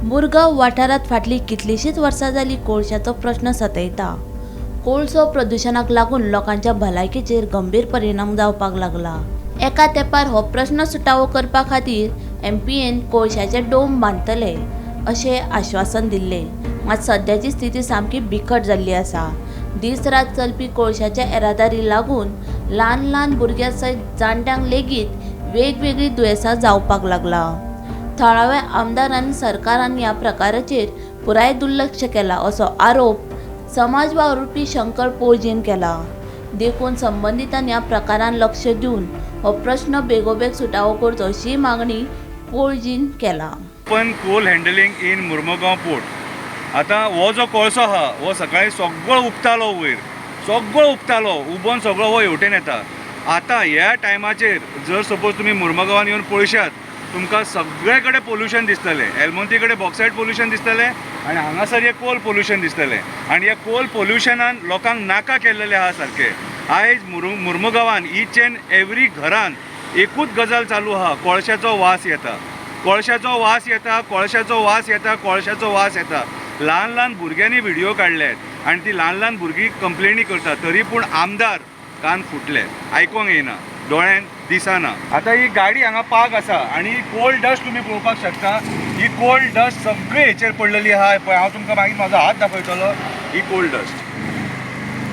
मुरगांव वाठारांत फाटलीं कितलींशींच वर्सां जालीं कोळशाचो प्रश्न सतयता. कोळसो प्रदुशणाक लागून लोकांच्या भलायकेचेर गंभीर परिणाम जावपाक लागला. एका तेंपार हो प्रश्न सुटावो करपा खातीर एमपीएन कोळशाचे डोम बांदतले अशें आश्वासन दिल्लें. मात सद्याची स्थिती सामकी बिकट जाल्ली आसा. दीस रात चलपी कोळशाच्या येरादारी लागून ल्हान ल्हान भुरग्यां सयत जाणट्यांक लेगीत वेगवेगळीं दुयेंसां जावपाक लागला. थळाव्या आमदारान सरकारान ह्या प्रकाराचेर पुराय दुर्लक्ष केलां असो आरोप समाज वावुरपी शंकर पोळजीन केला. देखून संबंदितांनी ह्या प्रकारान लक्ष दिवन हो प्रश्न बेगोबेग सुटावो करचो अशी मागणी पोळजीन केला. Open coal handling in Mormugao port. आतां हो जो कोळसो आहा हो सकाळी सगळो उबतालो, वयर सगळो उबतालो, उबोन सगळो हो हेवटेन येता. आतां ह्या टायमाचेर जर सपोज तुमी मुर्मुगांवान येवन पळयशात, तुमकां सगळे कडेन पोल्युशन दिसतलें. एलमोंती कडेन बॉक्सायड पोल्युशन दिसतलें आनी हांगासर हें कोल पोल्युशन दिसतलें. आनी ह्या कोल पोल्युशनान लोकांक नाका केल्लेलें आहा सारकें. आयज मुर्मुगांवान इच एंड एवरी घरान एकूच गजाल चालू आहा, कोळशाचो वास येता, कोळशाचो वास येता, कोळशाचो वास येता, कोळशाचो वास येता. ल्हान ल्हान भुरग्यांनी व्हिडियो काडल्यात आनी ती ल्हान ल्हान भुरगीं कंप्लेनी करतात, तरी पूण आमदार कान फुटले, आयकोंक येयना, दोळ्यान दिसना. आतां ही गाडी हांगा पार्क आसा आनी कोल्ड डस्ट तुमी पळोवपाक शकता. ही कोल्ड डस्ट सगळी हेचेर पडलेली आहा. पळय, हांव तुमकां मागीर म्हाजो हात दाखयतलो. ही कोल्ड डस्ट,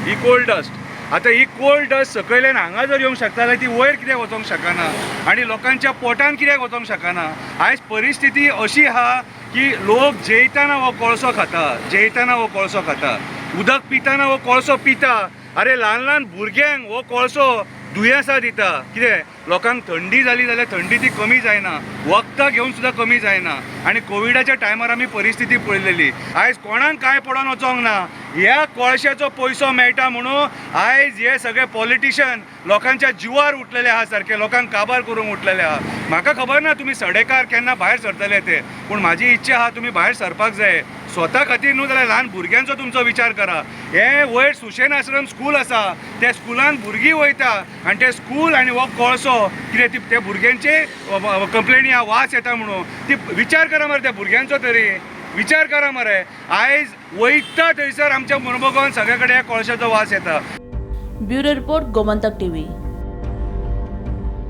ही कोल्ड डस्ट. आतां ही कोल्ड डस्ट सकयल्यान हांगा जर येवंक शकता जाल्यार ती वयर कित्याक वचोंक शकना आनी लोकांच्या पोटान कित्याक वचोंक शकना? आयज परिस्थिती अशी आहा की लोक जेयताना हो कोळसो खाता, जेयताना हो कोळसो खाता, उदक पिताना हो कोळसो पिता. अरे, ल्हान ल्हान भुरग्यांक हो कोळसो दुयेंसां दिता. कितें लोकांक थंडी जाली जाल्यार थंडी ती कमी जायना, वखदां घेवन सुद्दां कमी जायना. आनी कोविडाच्या टायमार आमी परिस्थिती पळयलेली. आयज कोणाक कांय पडोन वचोंक ना. ह्या कोळशाचो पयसो मेळटा म्हणून आयज हे सगळे पॉलिटिशियन लोकांच्या जिवार उठलेले आहा, सारके लोकांक काबार करूंक उठलेले आहा. म्हाका खबर ना तुमी सडेकार केन्ना भायर सरतले ते, पूण म्हाजी इच्छा आहा तुमी भायर सरपाक जाय. स्वता खातीर न्हू जाल्यार ल्हान भुरग्यांचो तुमचो विचार करा. हे वयर सुशेन आश्रम स्कूल आसा, त्या स्कुलान भुरगीं वयता आनी ते स्कूल आनी हो कोळसो कितें ती त्या भुरग्यांचे कंप्लेनी आहा, वास येता म्हणून. ती विचार करा मरे, त्या भुरग्यांचो तरी विचार करा मरे. आयज वयता थंयसर आमच्या मुर्मुगांवान सगळे कडेन ह्या कोळशाचो वास येता. Bureau report, Gomantak TV.